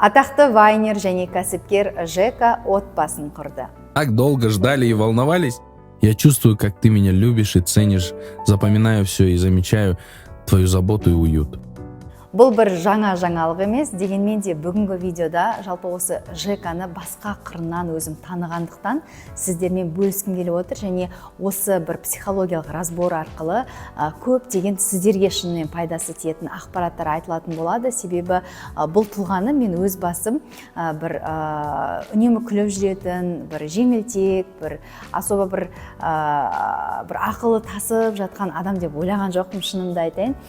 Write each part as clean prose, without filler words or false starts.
Атақты вайнер және кәсіпкер Жека отбасын құрды. Так долго ждали и волновались. Я чувствую, как ты меня любишь и ценишь, запоминаю все и замечаю твою заботу и уют. Бұл бір жаңа жаңалық емес, дегенмен де бүгінгі видеода жалпы осы Жеканы басқа қырынан өзім танығандықтан, сіздермен бөліскім келіп отыр және осы бір психологиялық разбор арқылы көптеген сіздерге шынымен пайдасы тиетін ақпараттар айтылатын болады. Себебі бұл тұлғаны мен өз басым бір үнемі күліп жүретін, бір жеңілтек, бір особо бір ақылы тасып жатқан адам деп ойлаған жоқпын, шынымды айтайын.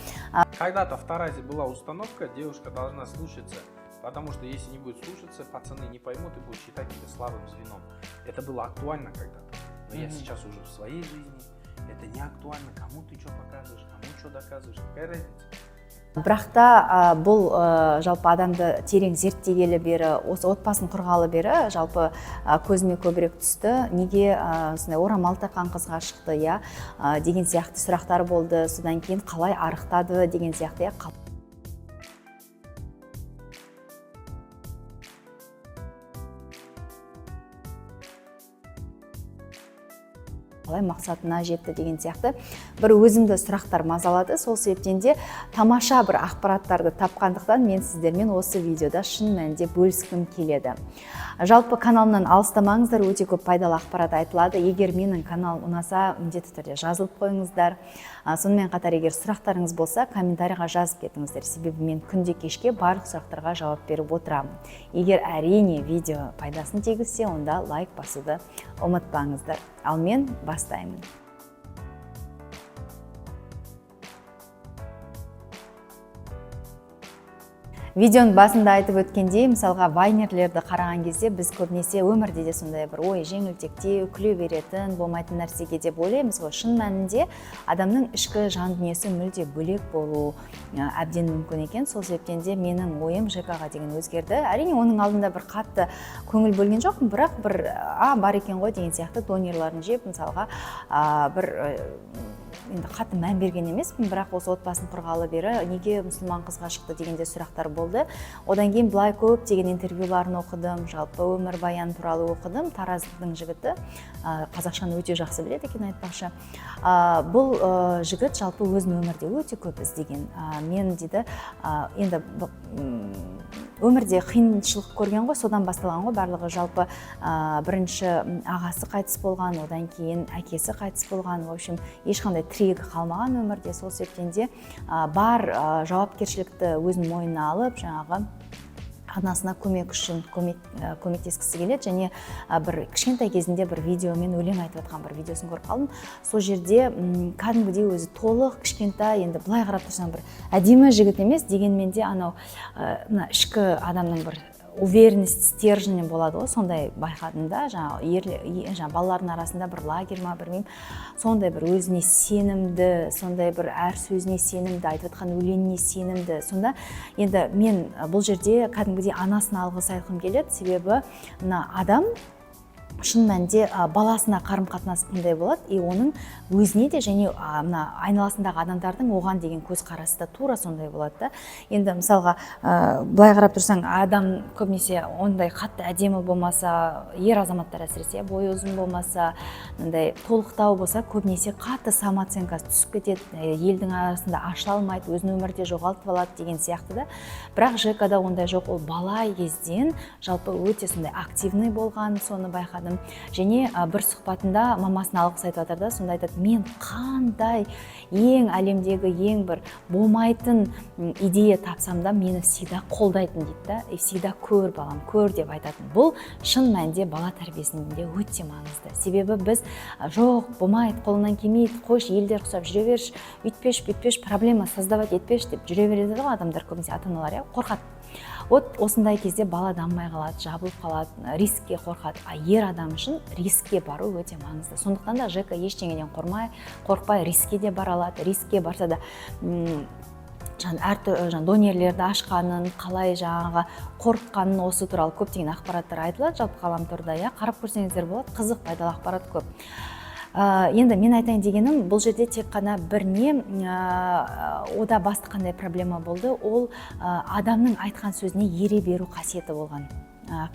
Когда-то в Таразе была установка: девушка должна слушаться, потому что если не будет слушаться, пацаны не поймут и будут считать тебя слабым звеном. Это было актуально когда-то. Но я Мгм. Сейчас уже в своей жизни, это не актуально. Кому ты что показываешь, кому что доказываешь, какая разница? Бірақ та бұл жалпы адамды терең зерттегелі бері, осы отбасын құрғалы бері жалпы көзіме көбірек түсті. Неге осындай орамал таққан қызға шықты, иә, деген сияқты сұрақтар болды. Содан кейін қалай арықтады деген сияқты, иә. Қалай мақсатына жетті деген сияқты бір өзімді сұрақтар мазалады. Сол себептен де тамаша бір ақпараттарды тапқандықтан, мен сіздермен осы видеода шын мәнінде бөліскім келеді. Жалпы каналымнан алыстамаңыздар, өте көп пайдалы ақпарат айтылады. Егер менің каналым ұнаса, міндетті түрде жазылып қойыңыздар. Сонымен қатар егер сұрақтарыңыз болса, комментарийға жазып кетіңіздер, себебі мен күнде кешке барлық сұрақтарға жауап беріп отырамын. Егер, әрине, видео пайдасын тигізсе, онда лайк басуды ұмытпаңыздар. Ал мен бастаймын. Видеоның басында айтып өткендей, мысалға, вайнерлерді қараған кезде біз көбінесе өмірде де сондай бір ой, жеңілтектеу, күле беретін, болмайтын нәрсеге деп ойлаймыз ғой. Шын мәнінде адамның ішкі жан дүниесі мүлде бөлек болу әбден мүмкін екен. Сол себептен де менің ойым Жекаға деген өзгерді. Әрине, оның алдында бір қатты көңіл бөлген жоқпын, бірақ бір бар екен ғой деген сияқты, донерларын жеп, мысалға, бір енді қатты мән берген емеспін. Бірақ осы отбасын құрғалы бері неге мұсылман қызға шықты деген де сұрақтар болды. Одан кейін былай көптеген интервьюларын оқыдым, жалпы өмірбаян туралы оқыдым. Тараздың жігіті, қазақшаны өте жақсы біледі екен, айтпақшы. Бұл жігіт жалпы өзін өмірде өте көп іздеген. Мен дейді, енді өмірде қиыншылық көрген ғой, содан басталған ғой барлығы жалпы. Бірінші ағасы қайтыс болған, одан кейін әкесі қайтыс болған. В общем, ешқандай тірегі қалмаған өмірде. Сол себептен де бар жауапкершілікті өзінің мойнына алып, жаңағы анасына көмек үшін көмектескісі келеді. Және бір кішкентай кезінде бір видеомен өлең айтып жатқан бір видеосын көріп қалдым. Сол жерде кәдімгідей өзі толық, кішкентай, енді былай қарап тұрсаң, бір әдемі жігіт емес, дегенмен де анау мына ішкі адамның бір уверенность, стержень болады ғой, сондай байқадым да. Жаңағы жаңағы балалардың арасында бір лагерь ма, білмеймін, сондай бір өзіне сенімді, сондай бір әр сөзіне сенімді, айтып жатқан өлеңіне сенімді. Сонда енді мен бұл жерде кәдімгідей анасына алғыс айтқым келеді, себебі мына адам шын мәнінде баласына қарым қатынасы қандай болады, и оның өзіне де және мына айналасындағы адамдардың оған деген көзқарасы да тура сондай болады да. Енді мысалға, былай қарап тұрсаң, адам көбінесе ондай қатты әдемі болмаса, ер азаматтар әсіресе, бойы ұзын болмаса, мындай толықтау болса, көбінесе қатты самооценкасы түсіп кетеді, елдің арасында ашыла алмайды, өзін өмірде жоғалтып алады деген сияқты да. Бірақ Жекада ондай жоқ. Ол бала кезден жалпы өте сондай активный болған, соны байқадым. Және бір сұхбатында мамасына алғыс айтып жатыр да. Сонда айтады: «Мен қандай ең әлемдегі ең бір болмайтын идея тапсам да, мені всегда қолдайтын», — дейді да. «И всегда көр, балам, көр» деп айтатын. Бұл шын мәнінде бала тәрбиесінде өте маңызды, себебі біз «жоқ, болмайды, қолыңнан келмейді, қойшы, елдер ұқсап жүре берші, үйтпеші, бүйтпеші, проблема создавать етпеші» деп жүре береді ғой адамдар, көбінесе ата аналар, иә, қорқады. Вот осындай кезде бала дамымай қалады, жабылып қалады, рискке қорқады. А ер адам үшін рискке бару өте маңызды. Сондықтан да Жека ештеңеден қорықпай рискке де бара алады. Рискке барса да, жаңа әртүрлі жаңа донерлерді ашқанын, қалай жаңағы қорыққанын, осы туралы көптеген ақпараттар айтылады жалпы ғаламторда, иә, қарап көрсеңіздер болады, қызық, пайдалы ақпарат көп. Енді мен айтайын дегенім, бұл жерде тек қана бір не, ода басты қандай проблема болды? Ол адамның айтқан сөзіне ере беру қасиеті болған.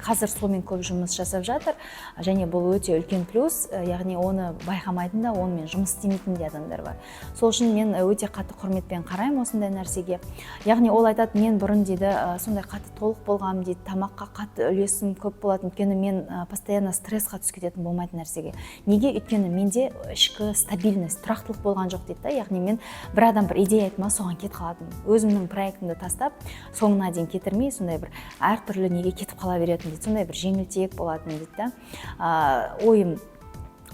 Қазір сонымен көп жұмыс жасап жатыр және бұл өте үлкен плюс, яғни оны байқамайтын да, онымен жұмыс істемейтін де адамдар бар. Сол үшін мен өте қатты құрметпен қараймын осындай нәрсеге. Яғни ол айтады: «Мен бұрын, – дейді, – сондай қатты толық болғанмын, – дейді, – тамаққа қатты үлесім көп болатын, өйткені мен постоянно стрессқа түсіп кететін болмайтын нәрсеге. Неге? Өйткені менде ішкі стабильность, тұрақтылық болған жоқ», – дейді да. Яғни мен бір адам бір идея айтты ма, соған кетіп қалатынмын, өзімнің проектімді тастап, соңына дейін кетірмей, сондай бір әртүрлі неге кетіп қала беретін дейді, сондай бір жеңілтек болатын дейді да ойым.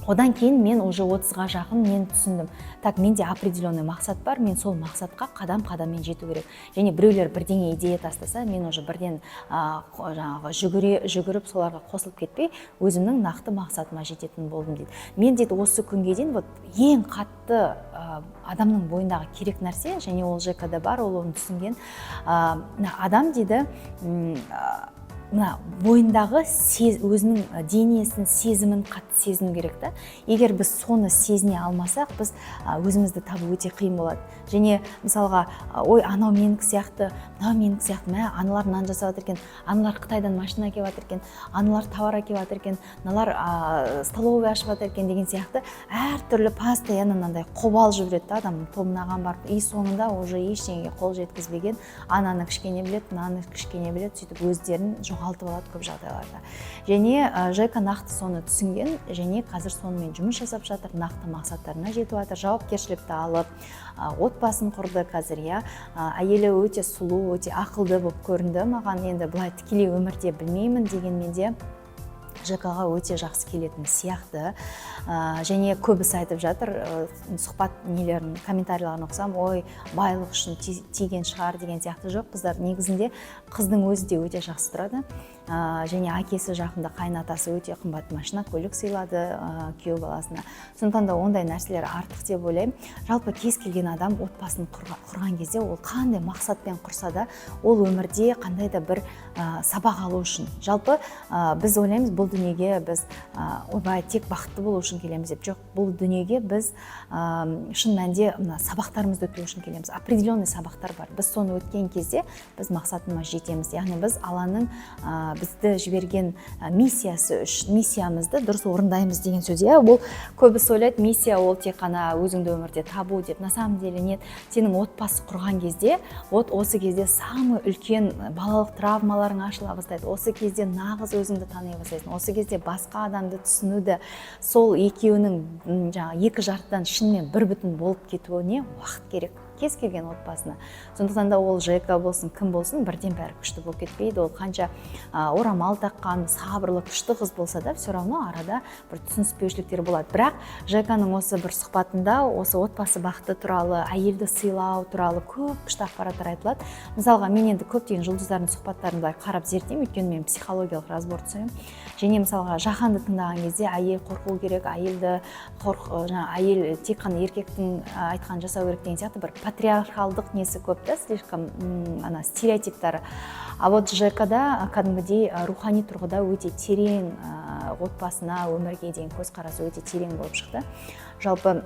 «Одан кейін мен уже 30-ға жақын мен түсіндім: так, менде определенный мақсат бар, мен сол мақсатқа қадам қадаммен жету керек. Және біреулер бірдеңе идея тастаса, мен уже бірден жаңағы жүгіріп соларға қосылып кетпей, өзімнің нақты мақсатыма жететін болдым», – дейді. «Мен, – дейді, – осы күнге дейін вот ең қатты адамның бойындағы керек нәрсе, және ол ЖК бар, ол оны түсінген, мына адам, – дейді, – мына бойындағы өзінің денесін, сезімін қатты сезіну керек та. Егер біз соны сезіне алмасақ, біз өзімізді табу өте қиын болады. Және мысалға, ой, анау менікі сияқты, мынау менікі сияқты, мә, аналар нан жасап жатыр екен, аналар Қытайдан машина әкеліп жатыр екен, аналар товар әкеліп жатыр екен, мыналар столовый ашып жатыр екен деген сияқты әртүрлі постоянно мынандай қобалжып жүреді да адам, то мынаған барып, и соңында уже ештеңеге қол жеткізбеген, ананы кішкене біледі, мынаны кішкене біледі, сөйтіп өздерін жоғалтып алады көп жағдайларда. Және Жека нақты соны түсінген және қазір сонымен жұмыс жасап жатыр, нақты мақсаттарына жетіп жатыр, жауапкершілікті алып, отбасын құрды қазір, иә. Әйелі өте сұлу, өте ақылды болып көрінді маған. Енді былай тікелей өмірде білмеймін, дегенмен де ЖК-ға өте жақсы келетін сияқты. Және көбісі айтып жатыр, сұхбат нелерін, комментарийларын оқысам, ой, байлық үшін тиген шығар деген сияқты. Жоқ, қыздар, негізінде қыздың өзі де өте жақсы тұрады. Және әкесі жақында, қайынатасы өте қымбат машина, көлік сыйлады күйеу баласына. Сондықтан да ондай нәрселер артық деп ойлаймын. Жалпы кез келген адам отбасын құрған кезде, ол қандай мақсатпен құрса да, ол өмірде қандай да бір сабақ алу үшін. Жалпы біз ойлаймыз, бұл дүниеге біз ойбай, тек бақытты болу үшін келеміз деп. Жоқ, бұл дүниеге біз шын мәнінде мына сабақтарымызды өту үшін келеміз. Определенный сабақтар бар, біз соны өткен кезде біз мақсатымызға жетеміз. Яғни біз Алланың бізді жіберген миссиясы үшін миссиямызды дұрыс орындаймыз деген сөз, иә. Ол көбісі ойлайды, миссия ол тек қана өзіңді өмірде табу деп. На самом деле нет. Сенің отбасы құрған кезде, вот осы кезде самый үлкен балалық травмаларың ашыла бастайды, осы кезде нағыз өзіңді тани бастайсың, осы кезде басқа адамды түсінуді, сол екеуінің жаңағы екі жартыдан шынымен бір бүтін болып кетуіне уақыт керек кез келген отбасына. Сондықтан да ол ЖК болсын, кім болсын, бірден бәрі күшті болып кетпейді. Ол қанша орамал таққан, сабырлы, күшті қыз болса да, все равно арада бір түсініспеушіліктер болады. Бірақ ЖК-ның осы бір сұхбатында осы отбасы бақыты туралы, әйелді сыйлау туралы көп күшті ақпараттар айтылады. Мысалға, мен енді көптеген жұлдыздардың сұхбаттарын былай қарап зерттеймін, өйткені мен психологиялық разбор түсіремін. Және мысалға, Жаһанды тыңдаған кезде әйел қорқу керек, әйелді қорқ, жаңағы әйел тек қана еркектің айтқанын жасау керек деген сияқты бір патриархалдық несі көп та, слишком ана стереотиптары. А вот ЖК-да кәдімгідей рухани тұрғыда өте терең, отбасына, өмірге деген көзқарасы өте терең болып шықты. Жалпы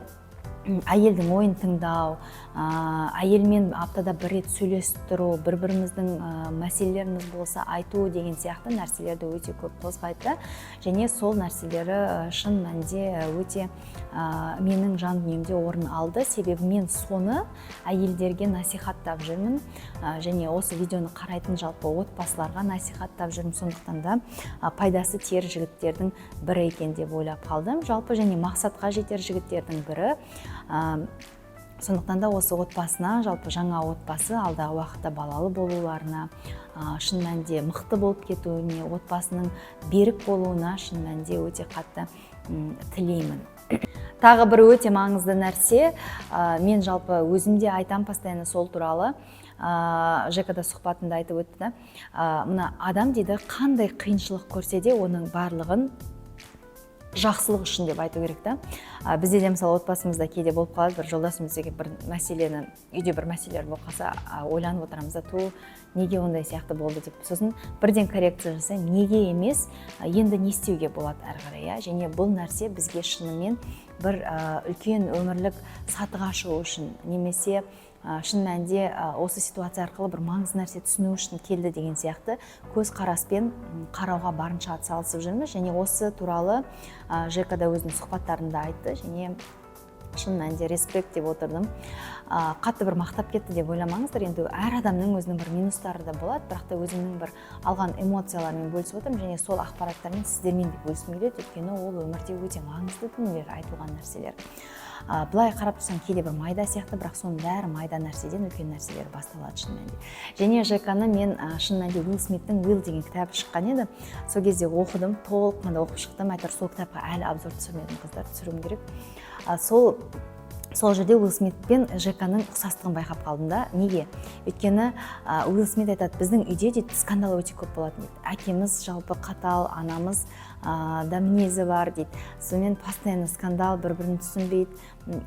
әйелдің ойын тыңдау, әйелмен аптада бір рет сөйлесіп тұру, бір біріміздің мәселелеріміз болса айту деген сияқты нәрселерді өте көп қозғайды да. Және сол нәрселері шын мәнінде өте менің жан дүниемде орын алды, себебі мен соны әйелдерге насихаттап жүрмін, және осы видеоны қарайтын жалпы отбасыларға насихаттап жүрмін. Сондықтан да пайдасы тиер жігіттердің бірі екен деп ойлап қалдым жалпы, және мақсатқа жетер жігіттердің бірі. Сондықтан да осы отбасына, жалпы жаңа отбасы, алдағы уақытта балалы болуларына, шын мәнінде мықты болып кетуіне, отбасының берік болуына шын мәнінде өте қатты тілеймін. Тағы бір өте маңызды нәрсе, мен жалпы өзім де айтам постоянно сол туралы, ЖК да сұхбатында айтып өтті да, мына адам, дейді, қандай қиыншылық көрсе де, оның барлығын Жақсылық үшін деп айту керек та. Бізде де, мысалы, отбасымызда кейде болып қалады, бір жолдасым бізге бір мәселені, үйде бір мәселелер болып қалса, ойланып отырамыз да, ту, неге ондай сияқты болды деп. Сосын бірден коррекция жасаймын: неге емес, енді не істеуге болады әрі қарай, иә. Және бұл нәрсе бізге шынымен бір үлкен өмірлік сатыға шығу үшін немесе шын мәнінде осы ситуация арқылы бір маңызды нәрсе түсіну үшін келді деген сияқты көзқараспен қарауға барынша атсалысып жүрміз. Және осы туралы Жека да өзінің сұхбаттарында айтты және шын мәнінде респект деп отырдым. Қатты бір мақтап кетті деп ойламаңыздар, енді әр адамның өзінің бір минустары да болады, бірақ та өзімнің бір алған эмоцияларыммен бөлісіп отырмын және сол ақпараттармен сіздермен де бөліскім келеді, өйткені ол өмірде өте маңызды дүниелер, айтылған нәрселер. Былай қарап тұрсаң, кейде бір майда сияқты, бірақ соның бәрі майда нәрседен үлкен нәрселер басталады шын мәнінде. Және Жеканы мен шын мәнінде Уилл Смиттің «Уилл» деген кітабы шыққан еді, сол кезде оқыдым, толыққанды оқып шықтым. Әйтеуір сол кітапқа әлі обзор түсірмедім, қыздар, түсіруім керек. Сол жерде Уилл Смит пен Жеканың ұқсастығын байқап қалдым да. Неге? Өйткені Уилл Смит айтады: «Біздің үйде, – дейді, – скандал өте көп болатын», – дейді. «Әкеміз жалпы қатал, анамыз да мінезі бар», – дейді. «Сонымен постоянно скандал, бір бірін түсінбейді,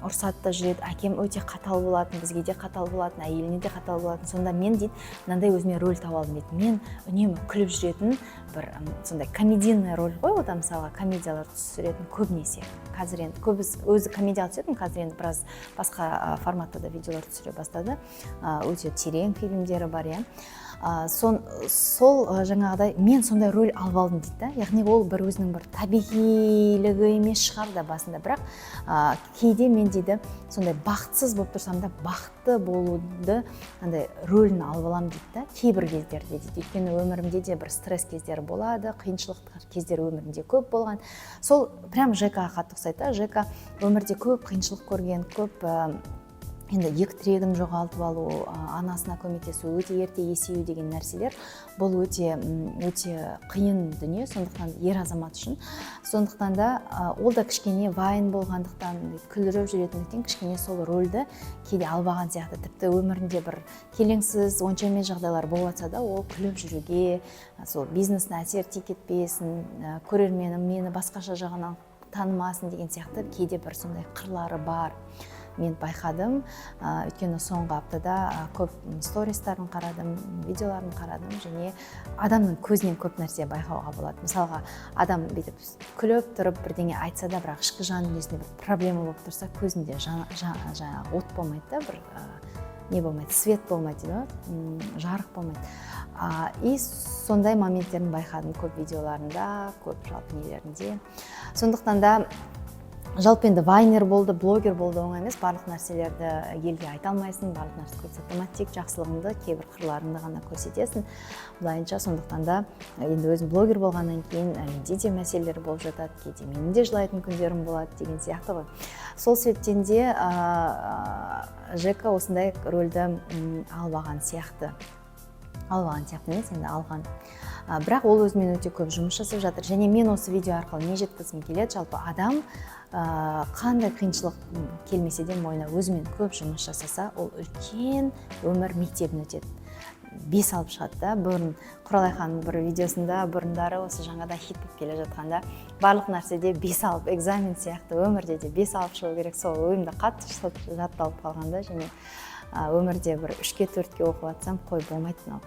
ұрсады да жүреді. Әкем өте қатал болатын, бізге де қатал болатын, әйеліне де қатал болатын. Сонда мен, – дейді, – мынандай өзіме роль тауып алдым», – дейді. «Мен үнемі күліп жүретін бір сондай комедийный роль ғой ода, мысалға, комедиялар түсіретін көбінесе. Қазір енді көбісі өзі комедияға түсетін, қазір енді біраз басқа форматта да видеолар түсіре бастады. Өте терең фильмдері бар, иә. Сол жаңағыдай мен сондай роль алып алдым», – дейді да. Яғни ол бір өзінің бір табиғилігі емес шығар да басында, бірақ кейде мен, дейді, сондай бақытсыз болып тұрсам да, бақытты болуды андай рөлін алып аламын дейді да кейбір кездерде, дейді. Өйткені өмірімде де бір стресс кездері болады, қиыншылық кездері өмірімде көп болған. Сол прям Жекаға қатты ұқсайды да. Жека өмірде көп қиыншылық көрген, көп енді екі тірегін жоғалтып алу, анасына көмектесу, өте ерте есею деген нәрселер, бұл өте қиын дүние, сондықтан ер азамат үшін. Сондықтан да ол да кішкене вайн болғандықтан, күлдіріп жүретіндіктен, кішкене сол рөлді кейде алып алған сияқты. Тіпті өмірінде бір келеңсіз, онша емес жағдайлар болып жатса да, ол күліп жүруге, сол бизнесіне әсер тиіп кетпесін, көрерменім мені басқаша жағынан танымасын деген сияқты кейде бір сондай қырлары бар, мен байқадым. Өйткені соңғы аптада көп стористарын қарадым, видеоларын қарадым және адамның көзінен көп нәрсе байқауға болады. Мысалға, адам бүйтіп күліп тұрып бірдеңе айтса да, бірақ ішкі жан дүниесінде бір проблема болып тұрса, көзінде жаңағы от болмайды да, бір не болмайды, свет болмайды дейді ғой, жарық болмайды. И сондай моменттерін байқадым көп видеоларында, көп жалпы нелерінде. Сондықтан да жалпы енді вайнер болды, блогер болды оңай емес. Барлық нәрселерді елге айта алмайсың, барлық нәрсені көрсете алмайды, тек жақсылығыңды, кейбір қырларыңды ғана көрсетесің былайынша. Сондықтан да енді өзім блогер болғаннан кейін менде де мәселелер болып жатады, кейде менің де жылайтын күндерім болады деген сияқты ғой. Сол себептен де Жека осындай рөлді алып алған сияқты, алып алған сияқты емес, енді алған. Бірақ ол өзімен өте көп жұмыс жасап жатыр. Және мен осы видео арқылы не жеткізгім келеді? Жалпы адам қандай қиыншылық келмесе де, мойнына, өзімен көп жұмыс жасаса, ол үлкен өмір мектебін өтеді, бес алып шығады да. Бұрын Құралай ханым бір видеосында, бұрындары осы жаңадан хит болып келе жатқанда, барлық нәрседе бес алып, экзамен сияқты өмірде де бес алып шығу керек, сол ойымда қатты жатталып қалған да. Және өмірде бір үшке, төртке оқып жатсам, қой, болмайды мынау,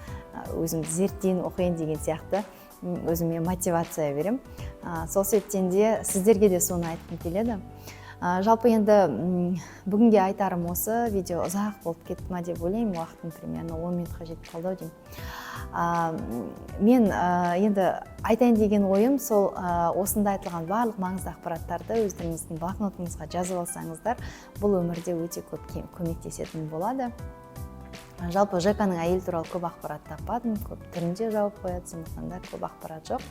өзімді зерттейін, оқиын деген сияқты өзіме мотивация беремін. Сол себептен де сіздерге де соны айтқым келеді. Жалпы енді бүгінге айтарым осы. Видео ұзақ болып кетті ма деп ойлаймын, уақытым примерно 10 минутқа жетіп қалды ау деймін. Мен енді айтайын деген ойым сол, осында айтылған барлық маңызды ақпараттарды өздеріңіздің блокнотыңызға жазып алсаңыздар, бұл өмірде өте көп көмектесетін болады. Жалпы Жеканың әйелі туралы көп ақпарат таппадым, көп түрінде жауып қояды, сондықтан да көп ақпарат жоқ.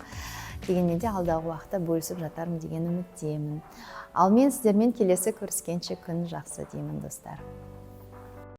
Дегенмен де алдағы уақытта бөлісіп жатармын деген үміттемін. Ал мен сіздермен келесі көріскенше күн жақсы деймін, достар.